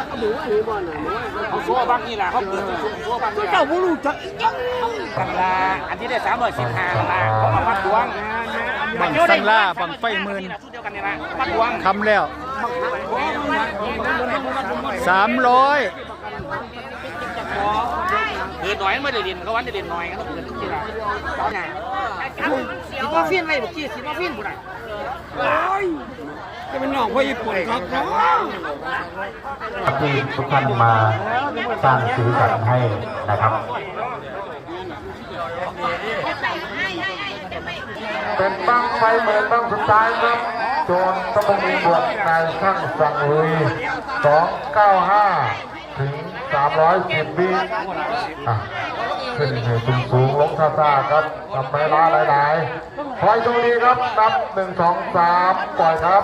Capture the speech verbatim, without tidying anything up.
เขาโซ่บักนี่แหละเขาเกิดที่สุดโซ่บักนี่แหละเจ้าผู้รู้จักกันละอันที่ได้สามร้อยสิบห้าละเขามาวัดดวง บั้งสังลา บั้งไฟหมื่น ชุดเดียวกันนี่ละวัดดวง คำแล้ว สามร้อย เกิดหน่อยไม่ได้เรียนเขาวันได้เรียนหน่อยเขาเกิดที่ละ สิมาฟินไว้เมื่อกี้สิมาฟินบุญอ่ะ จะเป็นน้องพ่อญี่ปุ่นครับ ที่ทุกท่านมาสร้างสีสันให้นะครับ เป็นบั้งไฟหมื่นบั้งสุดท้ายครับ โจรตะบงมีบวกนายช่างสังลุย สองเก้าห้า ถึง สามร้อยสิบ วิอ่ะขึ้นให้สูงสูงลงช้าๆครับทำให้ล้าหลายๆขอให้โชคดีครับ นับ หนึ่ง สอง สาม ปล่อยครับ